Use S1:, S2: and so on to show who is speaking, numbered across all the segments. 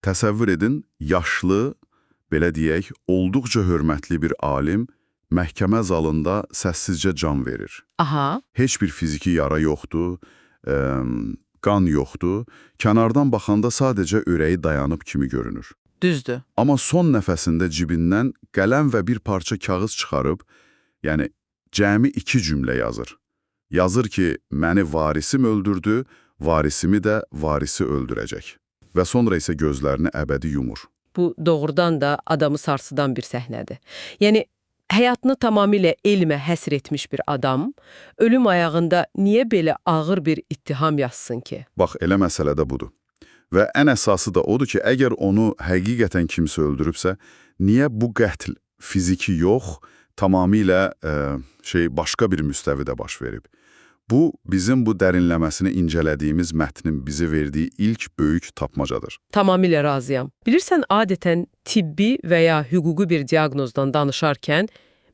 S1: Təsəvvür edin, yaşlı, belə deyək, olduqca hörmətli bir alim məhkəmə zalında səssizcə can verir.
S2: Aha.
S1: Heç bir fiziki yara yoxdur, qan yoxdur. Kənardan baxanda sadəcə ürəyi dayanıb kimi görünür.
S2: Düzdür.
S1: Amma son nəfəsində cibindən qələm və bir parça kağız çıxarıb, yəni cəmi 2 cümlə yazır. Yazır ki, məni varisim öldürdü, varisimi də varisi öldürəcək. Və sonra isə gözlərini əbədi yumur.
S2: Bu doğrudan da adamı sarsıdan bir səhnədir. Yəni həyatını tamamilə elmə həsr etmiş bir adam ölüm ayağında niyə belə ağır bir ittiham yazsın ki?
S1: Bax, elə məsələ də budur. Və ən əsası da odur ki, əgər onu həqiqətən kimsə öldürübsə, niyə bu qətl fiziki yox, tamamilə başqa bir müstəvidə baş verib? Bu, bizim bu dərinləməsini incələdiyimiz mətnin bizi verdiyi ilk böyük tapmacadır.
S2: Tamamilə razıyam. Bilirsən, adətən tibbi və ya hüquqi bir diaqnozdan danışarkən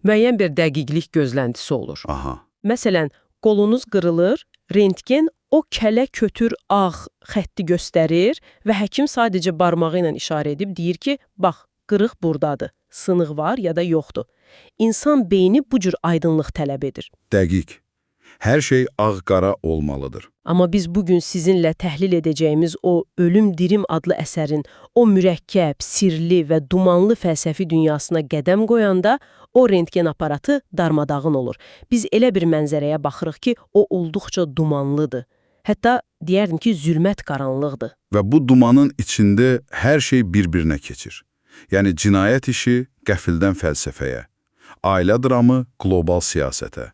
S2: müəyyən bir dəqiqlik gözləntisi olur.
S1: Aha.
S2: Məsələn, qolunuz qırılır, rentgen o kələ kötür ağ xətti göstərir və həkim sadəcə barmağı ilə işarə edib deyir ki, bax, qırıq burdadır, sınıq var ya da yoxdur. İnsan beyni bu cür aydınlıq tələb edir.
S1: Dəqiq. Hər şey ağ-qara olmalıdır.
S2: Amma biz bugün sizinlə təhlil edəcəyimiz o Ölüm-Dirim adlı əsərin o mürəkkəb, sirli və dumanlı fəlsəfi dünyasına qədəm qoyanda o rentgen aparatı darmadağın olur. Biz elə bir mənzərəyə baxırıq ki, o olduqca dumanlıdır. Hətta deyərdim ki, zülmət qaranlıqdır.
S1: Və bu dumanın içində hər şey bir-birinə keçir. Yəni cinayət işi qəfildən fəlsəfəyə, ailə dramı qlobal siyasətə,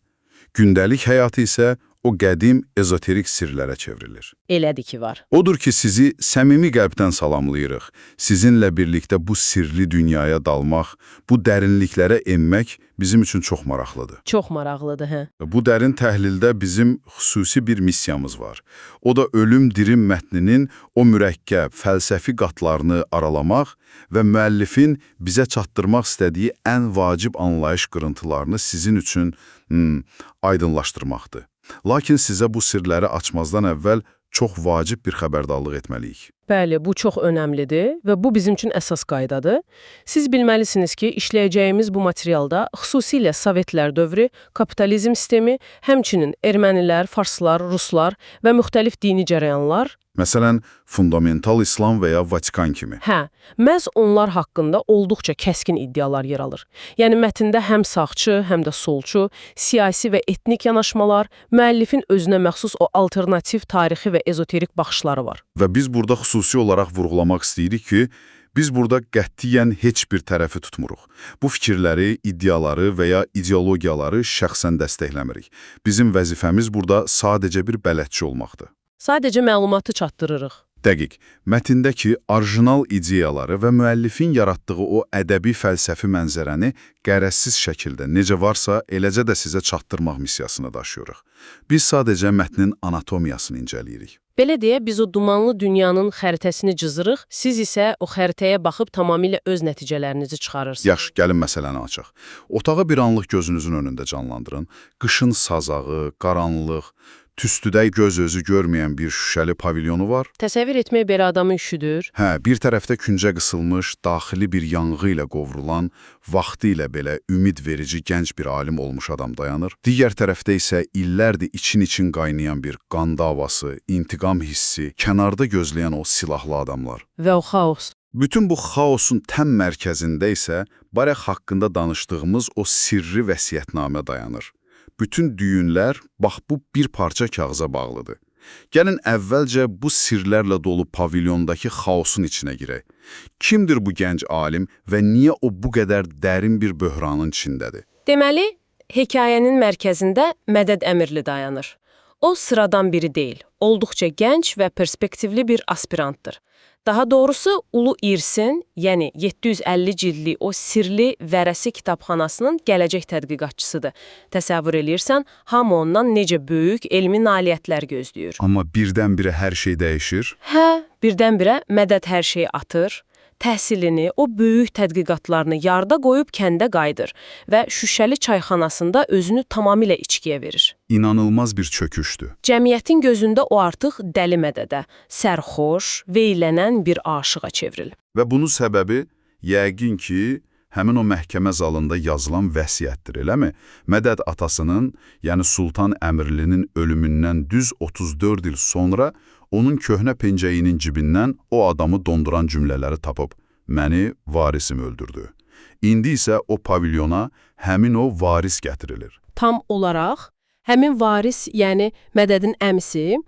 S1: gündəlik həyatı isə o qədim ezoterik sirlərə çevrilir.
S2: Elədir ki var.
S1: Odur ki, sizi səmimi qəlbdən salamlayırıq. Sizinlə birlikdə bu sirli dünyaya dalmaq, bu dərinliklərə enmək bizim üçün çox maraqlıdır.
S2: Çox maraqlıdır, hə?
S1: Bu dərin təhlildə bizim xüsusi bir missiyamız var. O da ölüm-dirim mətninin o mürəkkəb, fəlsəfi qatlarını aralamaq və müəllifin bizə çatdırmaq istədiyi ən vacib anlayış qırıntılarını sizin üçün aydınlaşdırmaqdır. Lakin sizə bu sirləri açmazdan əvvəl çox vacib bir xəbərdarlıq etməliyik.
S2: Bəli, bu çox önəmlidir və bu bizim üçün əsas qaydadır. Siz bilməlisiniz ki, işləyəcəyimiz bu materialda xüsusilə Sovetlər dövrü, kapitalizm sistemi, həmçinin ermənilər, farslar, ruslar və müxtəlif dini cərəyanlar,
S1: Məsələn, fundamental İslam və ya Vatikan kimi.
S2: hə, məhz onlar haqqında olduqca kəskin iddialar yer alır. Yəni mətndə həm sağçı, həm də solçu, siyasi və etnik yanaşmalar, müəllifin özünə məxsus o alternativ tarixi və ezoterik baxışları var.
S1: Və biz burada xüsusi olaraq vurğulamaq istəyirik ki, biz burada qətiyyən heç bir tərəfi tutmuruq. Bu fikirləri, iddiaları və ya ideologiyaları şəxsən dəstəkləmirik. Bizim vəzifəmiz burada sadəcə bir bələdçi olmaqdır.
S2: Sadəcə məlumatı çatdırırıq.
S1: Dəqiq, mətndəki orijinal ideyaları və müəllifin yaratdığı o ədəbi fəlsəfi mənzərəni qərəzsiz şəkildə necə varsa, eləcə də sizə çatdırmaq missiyasını daşıyırıq. Biz sadəcə mətnin anatomiyasını incələyirik.
S2: Belə deyə biz o dumanlı dünyanın xəritəsini cızırıq, siz isə o xəritəyə baxıb tamamilə öz nəticələrinizi çıxarırsınız.
S1: Yaxşı, gəlin məsələni açaq. Otağı bir anlıq gözünüzün önündə canlandırın. Qışın sazağı, qaranlıq, tüstüdə göz özü görməyən bir şüşəli pavilyonu var.
S2: Təsəvvür etmək belə adamı üşüdür.
S1: Hə, bir tərəfdə küncə qısılmış, daxili bir yanğı ilə qovrulan, vaxtı ilə belə ümid verici gənc bir alim olmuş adam dayanır. Digər tərəfdə isə illərdir için-için qaynayan bir qan davası, intiqam hissi, kənarda gözləyən o silahlı adamlar.
S2: Və o xaos.
S1: Bütün bu xaosun təm mərkəzində isə Barex haqqında danışdığımız o sirri vəsiyyətnamə dayanır. Bütün düyünlər bax bu bir parça kağıza bağlıdır. Gəlin əvvəlcə bu sirlərlə dolu pavilyondakı xaosun içinə girək. Kimdir bu gənc alim və niyə o bu qədər dərin bir böhranın içindədir?
S2: Deməli, hekayənin mərkəzində Mədəd Əmirli dayanır. O sıradan biri deyil, olduqca gənc və perspektivli bir aspirantdır. Daha doğrusu Ulu İrsin, yəni 750 cildli o sirli vərəsi kitabxanasının gələcək tədqiqatçısıdır. Təsəvvür eləyirsən, hamı ondan necə böyük elmi nailiyyətlər gözləyir.
S1: Amma birdən-birə hər şey dəyişir.
S2: Hə, birdən-birə Mədəd hər şeyi atır, Təhsilini, o böyük tədqiqatlarını yarıda qoyub kəndə qayıdır və şüşəli çayxanasında özünü tamamilə içkiyə verir.
S1: İnanılmaz bir çöküşdü.
S2: Cəmiyyətin gözündə o artıq dəli mədədə, sərxoş, veylənən bir aşığa çevrilir.
S1: Və bunun səbəbi yəqin ki, həmin o məhkəmə zalında yazılan vəsiyyətdir, eləmi? Mədəd atasının, yəni Sultan Əmirlinin ölümündən düz 34 il sonra onun köhnə pencəyinin cibindən o adamı donduran cümlələri tapıb, məni varisim öldürdü. İndi isə o pavilyona həmin o varis gətirilir.
S2: Tam olaraq həmin varis, yəni Mədədin əmisi,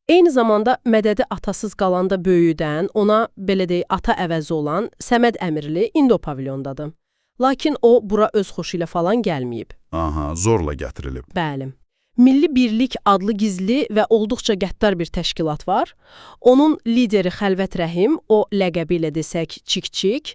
S2: eyni zamanda Mədədi atasız qalanda böyüdən, ona belə deyək, ata əvəzi olan Səməd Əmirli indi o pavilyondadır. Lakin o bura öz xoşu ilə falan gəlməyib.
S1: Aha, zorla gətirilib.
S2: Bəli. Milli Birlik adlı gizli və olduqca qəddar bir təşkilat var. Onun lideri Xəlvət Rəhim, o ləqəbi ilə desək Çik-Çik,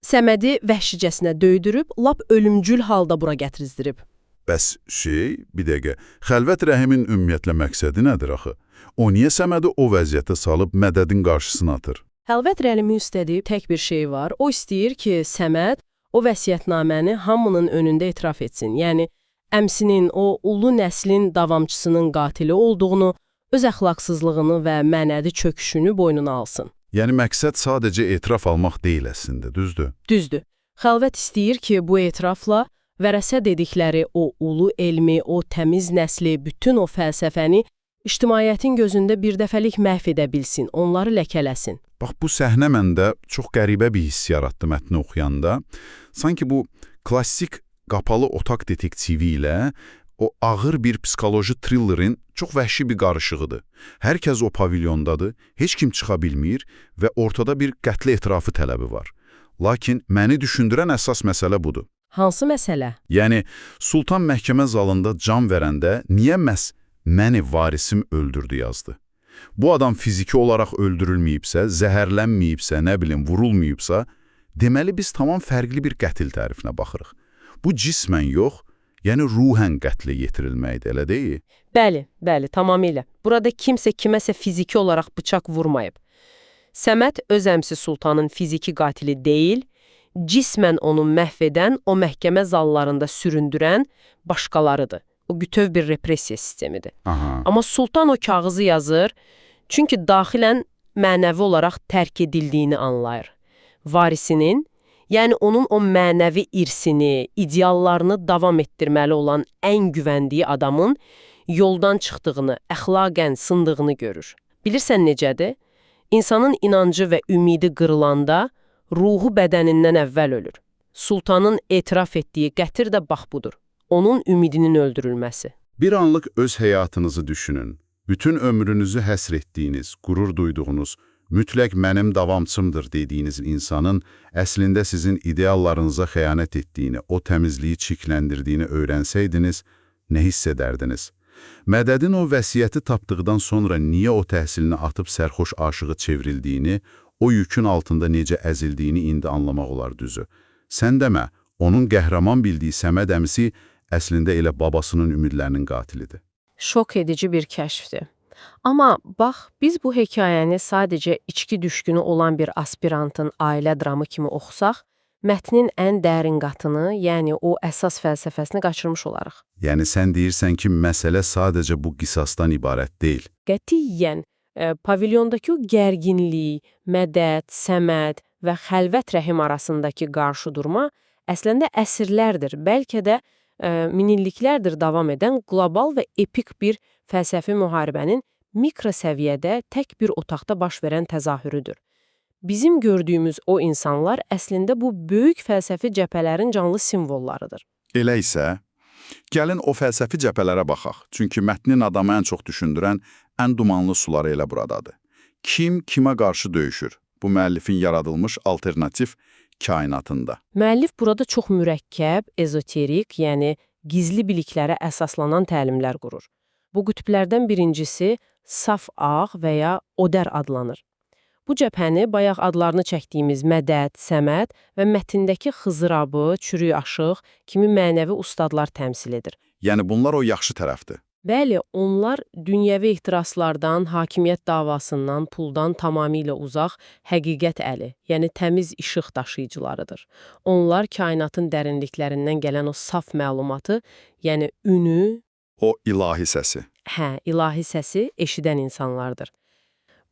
S2: Səmədi vəhşicəsinə döydürüb, lap ölümcül halda bura gətrizdirib.
S1: Bəs şey, bir dəqiqə, Xəlvət Rəhimin ümumiyyətlə məqsədi nədir axı? O niyə Səmədi o vəziyyətə salıb Mədədin qarşısına atır?
S2: Xəlvət Rəhimin istədiyi tək bir şey var. O istəyir ki, Səməd o vəsiyyətnaməni hamının önündə etiraf etsin. Yəni, əmsinin, o ulu nəslin davamçısının qatili olduğunu, öz əxlaqsızlığını və mənəvi çöküşünü boynuna alsın.
S1: Yəni məqsəd sadəcə etiraf almaq deyil əslində, düzdür?
S2: Düzdür. Xəlvət istəyir ki, bu etirafla vərəsə dedikləri o ulu elmi, o təmiz nəsli, bütün o fəlsəfəni ictimaiyyətin gözündə bir dəfəlik məhv edə bilsin, onları ləkələsin.
S1: Bax, bu səhnə məndə çox qəribə bir hiss yaratdı mətni oxuyanda. Sanki bu klassik qapalı otaq detektivi ilə o ağır bir psixoloji trillerin çox vəhşi bir qarışığıdır. Hər kəs o pavilyondadır, heç kim çıxa bilmir və ortada bir qətl etirafı tələbi var. Lakin məni düşündürən əsas məsələ budur.
S2: Hansı məsələ?
S1: Yəni, Sultan məhkəmə zalında can verəndə niyə məhz məni varisim öldürdü yazdı? Bu adam fiziki olaraq öldürülməyibsə, zəhərlənməyibsə, nə bilim, vurulmayıbsa, deməli biz tamam fərqli bir qətl tərifinə baxırıq. Bu cismən yox, yəni ruhən qətlə yetirilməkdir, elə deyil?
S2: Bəli, bəli, tamamilə. Burada kimsə kiməsə fiziki olaraq bıçaq vurmayıb. Səməd öz əmsi Sultanın fiziki qatili deyil, cismən onu məhv edən, o məhkəmə zallarında süründürən başqalarıdır. O bütöv bir repressiya sistemidir.
S1: Aha.
S2: Amma Sultan o kağızı yazır, çünki daxilən mənəvi olaraq tərk edildiyini anlayır. Varisinin, yəni onun o mənəvi irsini, ideallarını davam etdirməli olan ən güvəndiyi adamın yoldan çıxdığını, əxlaqən sındığını görür. Bilirsən necədir? İnsanın inancı və ümidi qırılanda ruhu bədənindən əvvəl ölür. Sultanın etiraf etdiyi qətir də bax budur. Onun ümidinin öldürülməsi.
S1: Bir anlıq öz həyatınızı düşünün. Bütün ömrünüzü həsr etdiyiniz, qürur duyduğunuz, mütləq mənim davamçımdır dediyiniz insanın əslində sizin ideallarınıza xəyanət etdiyini, o təmizliyi çirkləndirdiyini öyrənsəydiniz, nə hiss edərdiniz? Mədədin o vəsiyyəti tapdıqdan sonra niyə o təhsilini atıb sərxoş aşığı çevrildiyini, o yükün altında necə əzildiyini indi anlamaq olar düzü. Sən demə, onun qəhrəman bildiyi Səməd əmisi əslində elə babasının ümidlərinin qatilidir.
S2: Şok edici bir kəşfdir. Amma bax, biz bu hekayəni sadəcə içki düşkünü olan bir aspirantın ailə dramı kimi oxusaq, mətnin ən dərin qatını, yəni o əsas fəlsəfəsini qaçırmış olarıq.
S1: Yəni sən deyirsən ki, məsələ sadəcə bu qisasdan ibarət deyil.
S2: Qətiyyən pavilyondakı o gərginlik, Mədəd, Səməd və Xəlvət Rəhim arasındakı qarşıdurma əslində əsrlərdir, bəlkə də minilliklərdir davam edən qlobal və epik bir fəlsəfi müharibənin mikrosəviyyədə tək bir otaqda baş verən təzahürüdür. Bizim gördüyümüz o insanlar əslində bu böyük fəlsəfi cəbhələrin canlı simvollarıdır.
S1: Elə isə, gəlin o fəlsəfi cəbhələrə baxaq. Çünki mətnin adamı ən çox düşündürən ən dumanlı suları elə buradadır. Kim kimə qarşı döyüşür? Bu müəllifin yaradılmış alternativ kainatında.
S2: Müəllif burada çox mürəkkəb, ezoterik, yəni gizli biliklərə əsaslanan təlimlər qurur. Bu qütblərdən birincisi saf ağ və ya odər adlanır. Bu cəbhəni bayaq adlarını çəkdiyimiz Mədəd, Səməd və mətndəki Xızırabı, Çürük Aşıq kimi mənəvi ustadlar təmsil edir.
S1: Yəni bunlar o yaxşı tərəfdir.
S2: Bəli, onlar dünyəvi ehtiraslardan, hakimiyyət davasından, puldan tamamilə uzaq, həqiqət əli, yəni təmiz işıq daşıyıcılarıdır. Onlar kainatın dərinliklərindən gələn o saf məlumatı, yəni ünü,
S1: O ilahi səsi.
S2: hə, ilahi səsi eşidən insanlardır.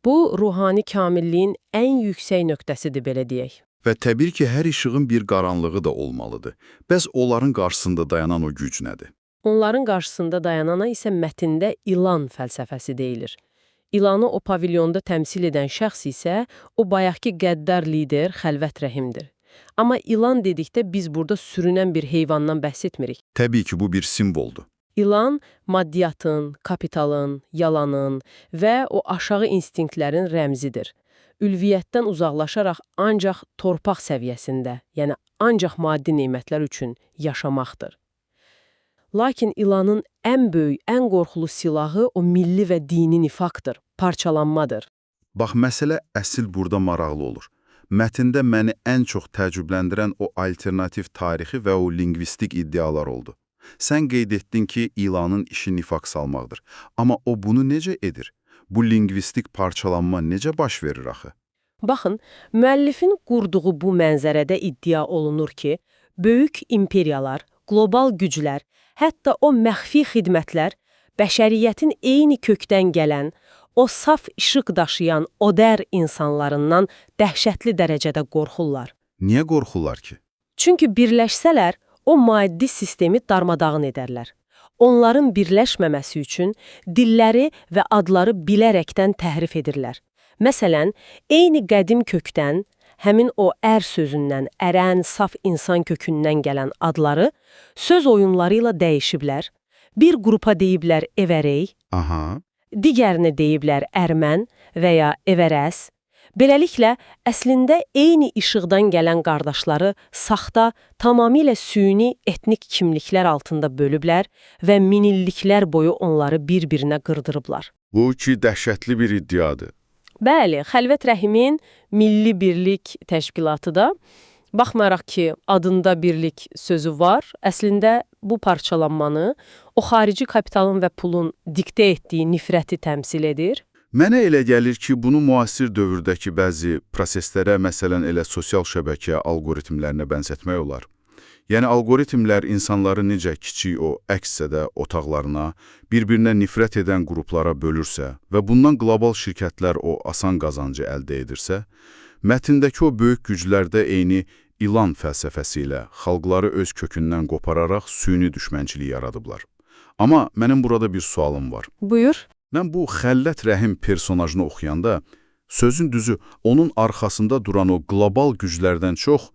S2: Bu, ruhani kamilliyin ən yüksək nöqtəsidir, belə deyək.
S1: Və təbii ki, hər işığın bir qaranlığı da olmalıdır. Bəs onların qarşısında dayanan o güc nədir?
S2: Onların qarşısında dayanana isə mətndə ilan fəlsəfəsi deyilir. İlanı o pavilyonda təmsil edən şəxs isə o bayaqki qəddar lider Xəlvət Rəhimdir. Amma ilan dedikdə biz burada sürünən bir heyvandan bəhs etmirik.
S1: Təbii ki, bu bir simvoldur.
S2: İlan maddiyatın, kapitalın, yalanın və o aşağı instinktlərin rəmzidir. Ülviyyətdən uzaqlaşaraq ancaq torpaq səviyyəsində, yəni ancaq maddi nemətlər üçün yaşamaqdır. Lakin ilanın ən böyük, ən qorxulu silahı o milli və dini nifaqdır, parçalanmadır.
S1: Bax, məsələ əsil burada maraqlı olur. Mətndə məni ən çox təəccübləndirən o alternativ tarixi və o lingvistik iddialar oldu. Sən qeyd etdin ki, ilanın işi nifaq salmaqdır. Amma o bunu necə edir? Bu lingvistik parçalanma necə baş verir axı?
S2: Baxın, müəllifin qurduğu bu mənzərədə iddia olunur ki, böyük imperiyalar, qlobal güclər, hətta o məxfi xidmətlər bəşəriyyətin eyni kökdən gələn, o saf işıq daşıyan oder insanlarından dəhşətli dərəcədə qorxurlar.
S1: Niyə qorxurlar ki?
S2: Çünki birləşsələr, o maddi sistemi darmadağın edərlər. Onların birləşməməsi üçün dilləri və adları bilərəkdən təhrif edirlər. Məsələn, eyni qədim kökdən, həmin o ər sözündən, ərən, saf insan kökündən gələn adları söz oyunları ilə dəyişiblər. Bir qrupa deyiblər everey,
S1: Aha.
S2: digərinə deyiblər ermən və ya everəs. Beləliklə, əslində eyni işıqdan gələn qardaşları saxta, tamamilə süni etnik kimliklər altında bölüblər və minilliklər boyu onları bir-birinə qırdırıblar.
S1: Bu ki, dəhşətli bir iddiadır.
S2: Bəli, Xəlvət Rəhimin Milli Birlik Təşkilatı da baxmayaraq ki, adında birlik sözü var, əslində bu parçalanmanı o xarici kapitalın və pulun diktə etdiyi nifrəti təmsil edir.
S1: Mənə elə gəlir ki, bunu müasir dövrdəki bəzi proseslərə, məsələn, elə sosial şəbəkə alqoritmlərinə bənzətmək olar. Yəni, alqoritmlər insanları necə kiçik o əks-sədə otaqlarına, bir-birinə nifrət edən qruplara bölürsə və bundan qlobal şirkətlər o asan qazancı əldə edirsə, mətndəki o böyük güclər də eyni ilan fəlsəfəsi ilə xalqları öz kökündən qopararaq süni düşmənçilik yaradıblar. Amma mənim burada bir sualım var.
S2: Buyur.
S1: Mən bu Xəllət Rəhim personajını oxuyanda, sözün düzü, onun arxasında duran o qlobal güclərdən çox,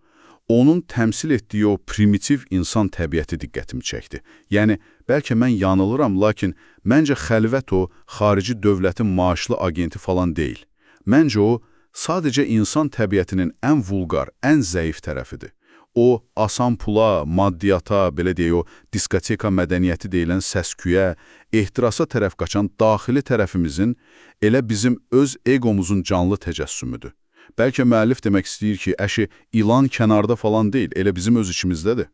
S1: onun təmsil etdiyi o primitiv insan təbiəti diqqətimi çəkdi. Yəni, bəlkə mən yanılıram, lakin məncə Xəlvət o, xarici dövlətin maaşlı agenti falan deyil. Məncə o, sadəcə insan təbiətinin ən vulqar, ən zəif tərəfidir. O, asan pula, maddiyata, belə deyək, o diskoteka mədəniyyəti deyilən səs-küyə, ehtirasa tərəf qaçan daxili tərəfimizin, elə bizim öz egomuzun canlı təcəssümüdür. Bəlkə müəllif demək istəyir ki, əşi, ilan kənarda falan deyil, elə bizim öz içimizdədir.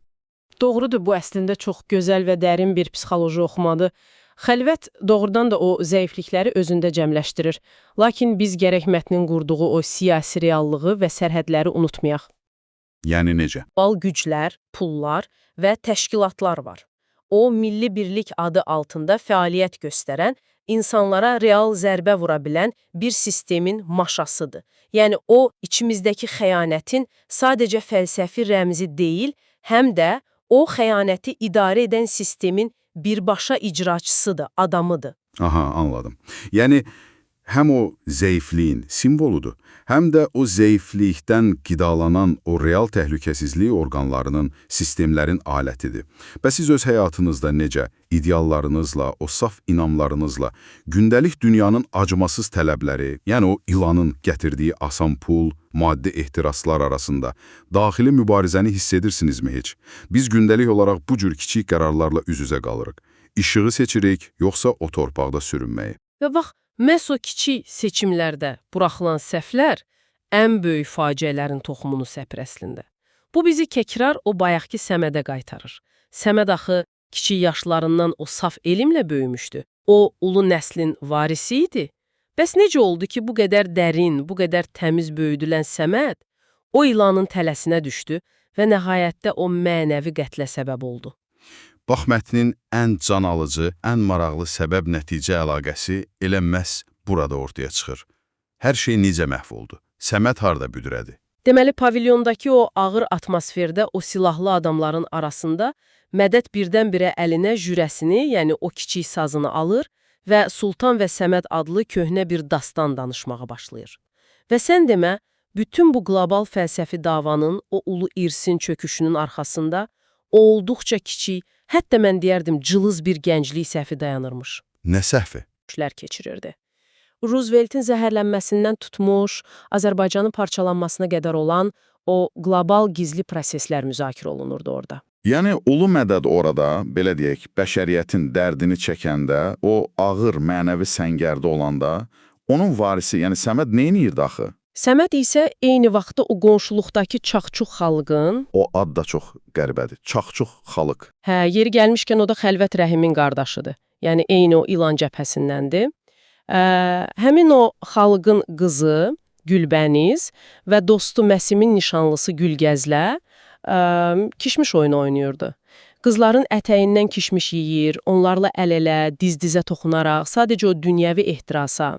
S2: Doğrudur, bu əslində çox gözəl və dərin bir psixoloji oxumadır. Xəlvət doğrudan da o zəiflikləri özündə cəmləşdirir. Lakin biz gərək mətnin qurduğu o siyasi reallığı və sərhədləri unutmayaq.
S1: Yəni necə?
S2: Bal güclər, pullar və təşkilatlar var. O, milli birlik adı altında fəaliyyət göstərən, insanlara real zərbə vura bilən bir sistemin maşasıdır. Yəni o, içimizdəki xəyanətin sadəcə fəlsəfi rəmzi deyil, həm də o xəyanəti idarə edən sistemin birbaşa icraçısıdır, adamıdır.
S1: Aha, anladım. Yəni, həm o zəifliyin simvoludur, həm də o zəiflikdən qidalanan o real təhlükəsizlik orqanlarının, sistemlərin alətidir. Bəs siz öz həyatınızda necə, ideallarınızla, o saf inamlarınızla, gündəlik dünyanın acımasız tələbləri, yəni o ilanın gətirdiyi asan pul, maddi ehtiraslar arasında daxili mübarizəni hiss edirsinizmi heç? Biz gündəlik olaraq bu cür kiçik qərarlarla üz-üzə qalırıq. İşığı seçirik, yoxsa o torpaqda sürünməyi?
S2: Və bax, məhz o kiçik seçimlərdə buraxılan səhvlər ən böyük faciələrin toxumunu səpir əslində. Bu bizi təkrar o bayaqki Səmədə qaytarır. Səməd axı Kiçik yaşlarından o saf elmlə böyümüşdü. O, ulu nəslin varisi idi. Bəs necə oldu ki, bu qədər dərin, bu qədər təmiz böyüdülən Səməd o ilanın tələsinə düşdü və nəhayətdə o mənəvi qətlə səbəb oldu?
S1: Bax mətnin ən canalıcı, ən maraqlı səbəb-nəticə əlaqəsi elə məhz burada ortaya çıxır. Hər şey necə məhv oldu? Səməd harda büdrədi?
S2: Deməli, pavilyondakı o ağır atmosferdə o silahlı adamların arasında Mədəd birdən-birə əlinə jürəsini, yəni o kiçik sazını alır və Sultan və Səməd adlı köhnə bir dastan danışmağa başlayır. Və sən demə, bütün bu qlobal fəlsəfi davanın, o ulu irsin çöküşünün arxasında o olduqca kiçik, hətta mən deyərdim cılız bir gənclik səhvi dayanırmış
S1: Nə səhvi?
S2: görüşlər keçirirdi. Rooseveltin zəhərlənməsindən tutmuş, Azərbaycanın parçalanmasına qədər olan o qlobal gizli proseslər müzakirə olunurdu orada.
S1: Yəni ulu mədəd orada, belə deyək, bəşəriyyətin dərdini çəkəndə, o ağır mənəvi səngərdə olanda, onun varisi, yəni Səməd nə edirdi axı?
S2: Səməd isə eyni vaxtda o qonşuluqdakı Çaxçux xalqın,
S1: O ad da çox qəribədir. Çaxçux xalıq.
S2: hə, yeri gəlmişkən o da Xəlvət Rəhimin qardaşıdır. Yəni eyni o İlan cəbhəsindəndir. Həmin o xalqın qızı Gülbəniz və dostu Məsimin nişanlısı Gülgəzlə kişmiş oyunu oynayırdı. Qızların ətəyindən kişmiş yeyir, onlarla əl-ələ, diz-dizə toxunaraq sadəcə o dünyəvi ehtirasa,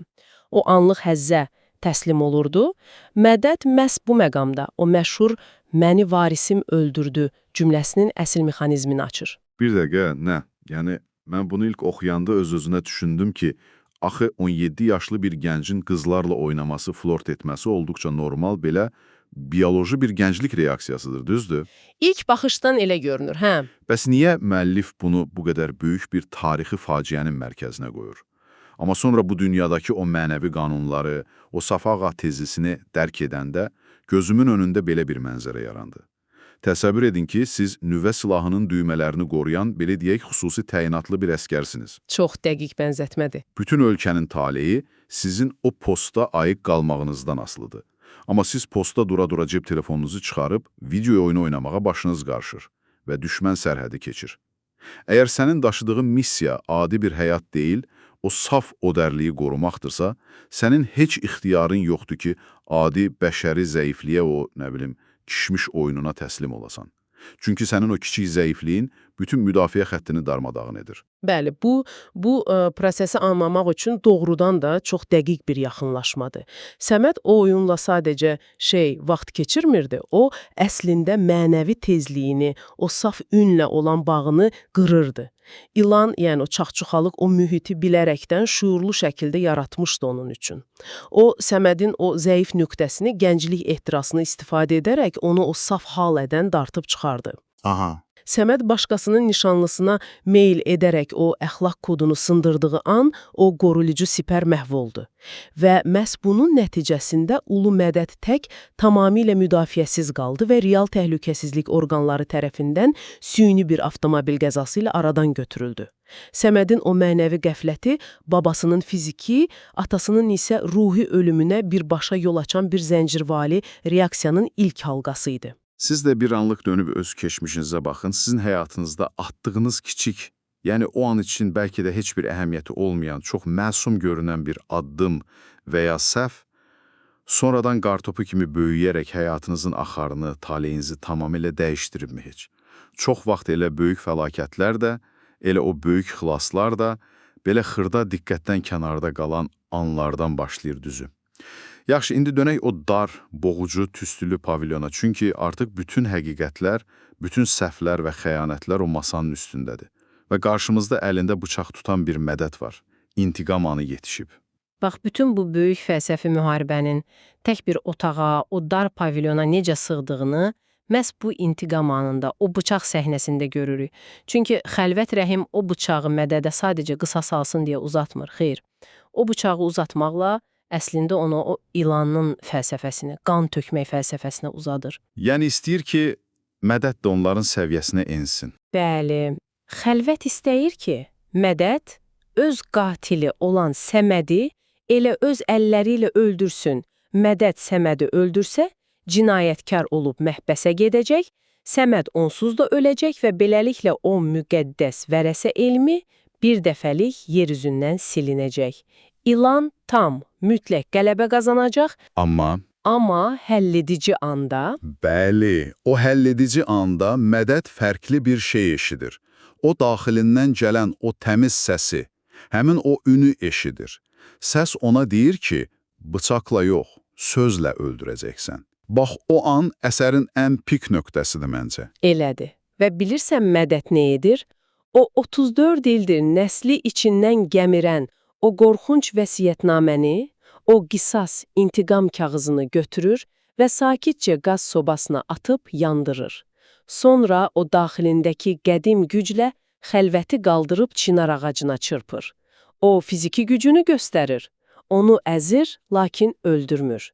S2: o anlıq həzzə təslim olurdu. Mədəd məhz bu məqamda o məşhur "məni varisim öldürdü" cümləsinin əsl mexanizmini açır.
S3: Bir dəqiqə, nə? Yəni, mən bunu ilk oxuyanda öz-özünə düşündüm ki, axı 17 yaşlı bir gəncin qızlarla oynaması, flört etməsi olduqca normal, belə bioloji bir gənclik reaksiyasıdır, düzdür?
S2: İlk baxışdan elə görünür, hə?
S3: Bəs niyə müəllif bunu bu qədər böyük bir tarixi faciənin mərkəzinə qoyur? Amma sonra bu dünyadakı o mənəvi qanunları, o Safa ağa tezisini dərk edəndə gözümün önündə belə bir mənzərə yarandı. Təsəvvür edin ki, siz nüvə silahının düymələrini qoruyan, belə deyək, xüsusi təyinatlı bir əskərsiniz.
S2: Çox dəqiq bənzətmədir.
S3: Bütün ölkənin taleyi sizin o postda ayıq qalmağınızdan asılıdır. Amma siz postda dura-dura cib telefonunuzu çıxarıb video oyunu oynamağa başınız qarışır və düşmən sərhədi keçir. Əgər sənin daşıdığın missiya adi bir həyat deyil, o saf odərliyi qorumaqdırsa, sənin heç ixtiyarın yoxdur ki, adi bəşəri zəifliyə o, nə bilim, kişmiş oyununa təslim olasan. Çünki sənin o kiçik zəifliyin bütün müdafiə xəttini darmadağın edir.
S2: Bəli, bu prosesi anlamaq üçün doğrudan da çox dəqiq bir yaxınlaşmadır. Səməd o oyunla sadəcə vaxt keçirmirdi. O əslində mənəvi tezliyini, o saf ünlə olan bağını qırırdı. İlan, yəni o çaxçuxalıq o mühiti bilərəkdən şüurlu şəkildə yaratmışdı onun üçün. O Səmədin o zəif nöqtəsini, gənclik ehtirasını istifadə edərək onu o saf halədən dartıb çıxardı.
S1: Aha.
S2: Səməd başqasının nişanlısına meyl edərək o əxlaq kodunu sındırdığı an o qoruyucu sipər məhv oldu. Və məhz bunun nəticəsində Ulu Mədəd tək tamamilə müdafiəsiz qaldı və real təhlükəsizlik orqanları tərəfindən süni bir avtomobil qəzası ilə aradan götürüldü. Səmədin o mənəvi qəfləti babasının fiziki, atasının isə ruhi ölümünə birbaşa yol açan bir zəncirvari reaksiyanın ilk halqası idi.
S1: Siz də bir anlıq dönüb öz keçmişinizə baxın. Sizin həyatınızda atdığınız kiçik, yəni o an üçün bəlkə də heç bir əhəmiyyəti olmayan, çox məsum görünən bir addım və ya səhv, sonradan qartopu kimi böyüyərək həyatınızın axarını, taleyinizi tamamilə dəyişdiribmi heç? Çox vaxt elə böyük fəlakətlər də, elə o böyük xilaslar da, belə xırda diqqətdən kənarda qalan anlardan başlayır düzü. Yaxşı, indi dönək o dar, boğucu, tüstülü pavilyona. Çünki artıq bütün həqiqətlər, bütün səhvlər və xəyanətlər o masanın üstündədir. Və qarşımızda əlində bıçaq tutan bir mədəd var. İntiqam anı yetişib.
S4: Bax, bütün bu böyük fəlsəfi müharibənin tək bir otağa, o dar pavilyona necə sığdığını məhz bu intiqam anında, o bıçaq səhnəsində görürük. Çünki Xəlvət Rəhim o bıçağı Mədədə sadəcə qisas alsın deyə uzatmır, xeyr. O bıçağı uzatmaqla əslində onu o ilanın fəlsəfəsini, qan tökmək fəlsəfəsinə uzadır.
S1: Yəni istəyir ki, mədəd də onların səviyyəsinə ensin.
S4: Bəli, Xəlvət istəyir ki, Mədəd öz qatili olan Səmədi elə öz əlləri ilə öldürsün. Mədəd Səmədi öldürsə, cinayətkar olub məhbəsə gedəcək,
S2: Səməd onsuz da öləcək və beləliklə o müqəddəs vərəsə elmi bir dəfəlik yer üzündən silinəcək. İlan tam, mütləq qələbə qazanacaq,
S1: Amma
S2: amma həlledici anda
S1: Bəli, o həlledici anda Mədəd fərqli bir şey eşidir. O daxilindən gələn o təmiz səsi, həmin o ünü eşidir. Səs ona deyir ki, bıçaqla yox, sözlə öldürəcəksən. Bax, o an əsərin ən pik nöqtəsidir məncə.
S2: Elədir. Və bilirsən Mədəd nə edir? O 34 ildir nəsli içindən gəmirən o qorxunc vəsiyyətnaməni, o qisas, intiqam kağızını götürür və sakitcə qaz sobasına atıb yandırır. Sonra o daxilindəki qədim güclə xəlvəti qaldırıb çinar ağacına çırpır. O fiziki gücünü göstərir. Onu əzir, lakin öldürmür.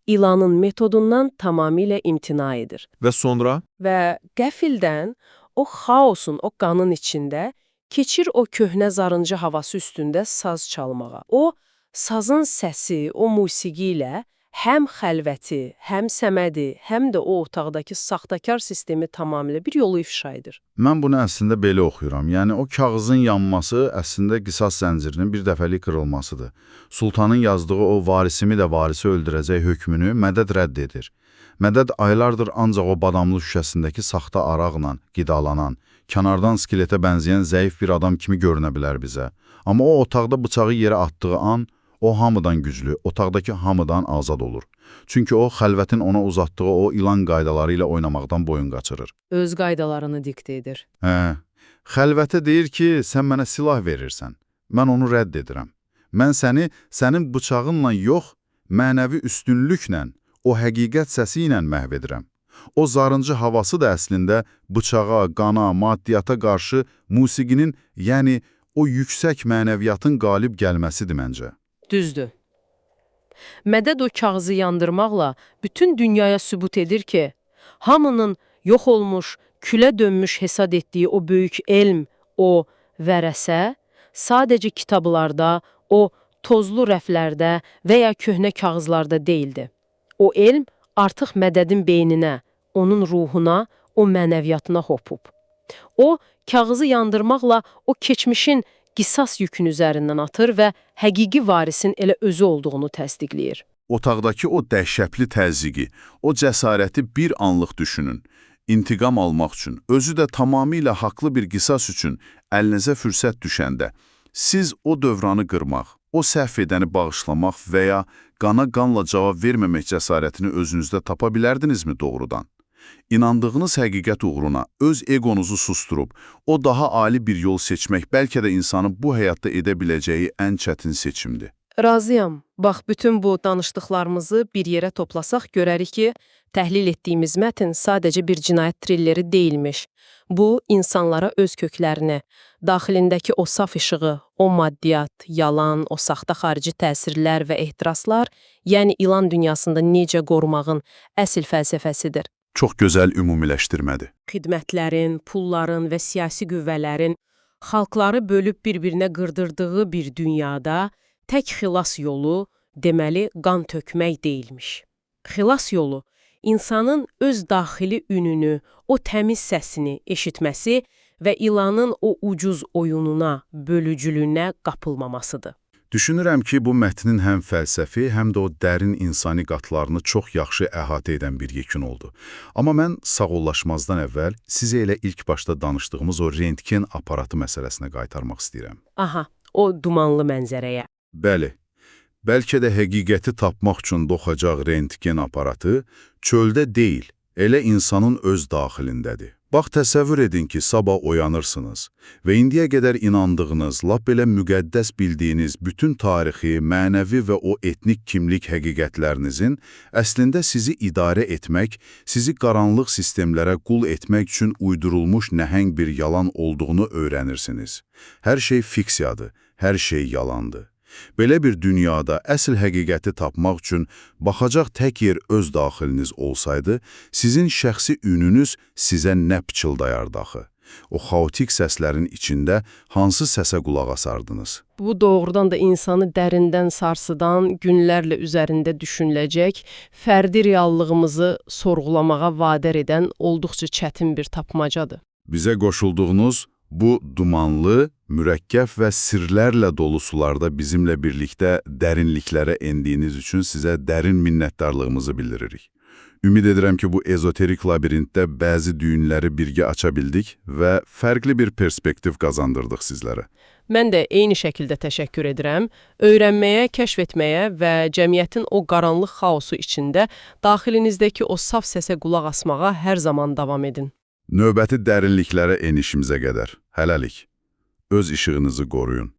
S2: İlanın metodundan tamamilə imtina edir.
S3: Və sonra?
S2: Və qəfildən o xaosun, o qanın içində keçir o köhnə zarıncı havası üstündə saz çalmağa. O sazın səsi, o musiqi ilə həm xəlvəti, həm Səmədi, həm də o otaqdakı saxtakar sistemi tamamilə bir yolu ifşa edir.
S3: Mən bunu əslində belə oxuyuram. Yəni o kağızın yanması əslində qisas zəncirinin bir dəfəlik qırılmasıdır. Sultanın yazdığı o varisimi də varisi öldürəcək hökmünü Mədəd rədd edir. Mədəd aylardır ancaq o badamlı şüşəsindəki saxta araqla qidalanan, kənardan skeletə bənzəyən zəif bir adam kimi görünə bilər bizə. Amma o otaqda bıçağı yerə atdığı an, o hamıdan güclü, otaqdakı hamıdan azad olur. Çünki o, xəlvətin ona uzatdığı o ilan qaydaları ilə oynamaqdan boyun qaçırır.
S4: Öz qaydalarını diktə edir.
S3: Hə, xəlvətə deyir ki, sən mənə silah verirsən. Mən onu rədd edirəm. Mən səni sənin bıçağınla yox, mənəvi üstünlüklə, o həqiqət səsi ilə məhv edirəm. O zarıncı havası da əslində bıçağa, qana, maddiyata qarşı musiqinin, yəni o yüksək mənəviyyatın qalib gəlməsidir məncə.
S4: Düzdür. Mədəd o kağızı yandırmaqla bütün dünyaya sübut edir ki, hamının yox olmuş, külə dönmüş hesab etdiyi o böyük elm, o vərəsə, sadəcə kitablarda, o tozlu rəflərdə və ya köhnə kağızlarda deyildi. O elm artıq Mədədin beyninə, onun ruhuna, o mənəviyyatına hopub. O, kağızı yandırmaqla o keçmişin qisas yükünü üzərindən atır və həqiqi varisin elə özü olduğunu təsdiqləyir.
S1: Otaqdakı o dəhşətli təzyiqi, o cəsarəti bir anlıq düşünün. İntiqam almaq üçün, özü də tamamilə haqlı bir qisas üçün əlinizə fürsət düşəndə, siz o dövranı qırmaq, o səhv edəni bağışlamaq və ya qana qanla cavab verməmək cəsarətini özünüzdə tapa bilərdinizmi doğrudan? İnandığınız həqiqət uğruna öz egonuzu susturub, o daha ali bir yol seçmək bəlkə də insanın bu həyatda edə biləcəyi ən çətin seçimdir.
S2: Razıyam. Bax, bütün bu danışdıqlarımızı bir yerə toplasaq görərik ki, təhlil etdiyimiz mətn sadəcə bir cinayət trilleri deyilmiş. Bu, insanlara öz köklərini, daxilindəki o saf işığı, o maddiyat, yalan, o saxta xarici təsirlər və ehtiraslar, yəni ilan dünyasında necə qorumağın əsl fəlsəfəsidir.
S1: Çox gözəl ümumiləşdirmədir.
S2: Xidmətlərin, pulların və siyasi qüvvələrin xalqları bölüb bir-birinə qırdırdığı bir dünyada tək xilas yolu, deməli, qan tökmək deyilmiş. Xilas yolu insanın öz daxili ününü, o təmiz səsini eşitməsi və ilanın o ucuz oyununa, bölücülüyünə qapılmamasıdır.
S3: Düşünürəm ki, bu mətnin həm fəlsəfi, həm də o dərin insani qatlarını çox yaxşı əhatə edən bir yekun oldu. Amma mən sağollaşmazdan əvvəl sizə elə ilk başda danışdığımız o rentgen aparatı məsələsinə qaytarmaq istəyirəm.
S2: Aha, o dumanlı mənzərəyə.
S3: Bəli, bəlkə də həqiqəti tapmaq üçün doxacaq rentgen aparatı çöldə deyil, elə insanın öz daxilindədir. Bax, təsəvvür edin ki, sabah oyanırsınız və indiyə qədər inandığınız, lap belə müqəddəs bildiyiniz bütün tarixi, mənəvi və o etnik kimlik həqiqətlərinizin əslində sizi idarə etmək, sizi qaranlıq sistemlərə qul etmək üçün uydurulmuş nəhəng bir yalan olduğunu öyrənirsiniz. Hər şey fiksiyadır, hər şey yalandır. Belə bir dünyada əsl həqiqəti tapmaq üçün baxacaq tək yer öz daxiliniz olsaydı, sizin şəxsi ününüz sizə nə pıçıldayardı axı?
S1: O xaotik səslərin içində hansı səsə qulaq asardınız?
S4: Bu doğrudan da insanı dərindən sarsıdan, günlərlə üzərində düşünüləcək, fərdi reallığımızı sorğulamağa vadar edən olduqca çətin bir tapmacadır.
S1: Bizə qoşulduğunuz bu dumanlı, mürəkkəb və sirlərlə dolu sularda bizimlə birlikdə dərinliklərə endiyiniz üçün sizə dərin minnətdarlığımızı bildiririk. Ümid edirəm ki, bu ezoterik labirintdə bəzi düyünləri birgə aça bildik və fərqli bir perspektiv qazandırdıq sizlərə.
S4: Mən də eyni şəkildə təşəkkür edirəm. Öyrənməyə, kəşf etməyə və cəmiyyətin o qaranlıq xaosu içində daxilinizdəki o saf səsə qulaq asmağa hər zaman davam edin.
S1: Növbəti dərinliklərə enişimizə qədər. Hələlik. Öz işığınızı qoruyun.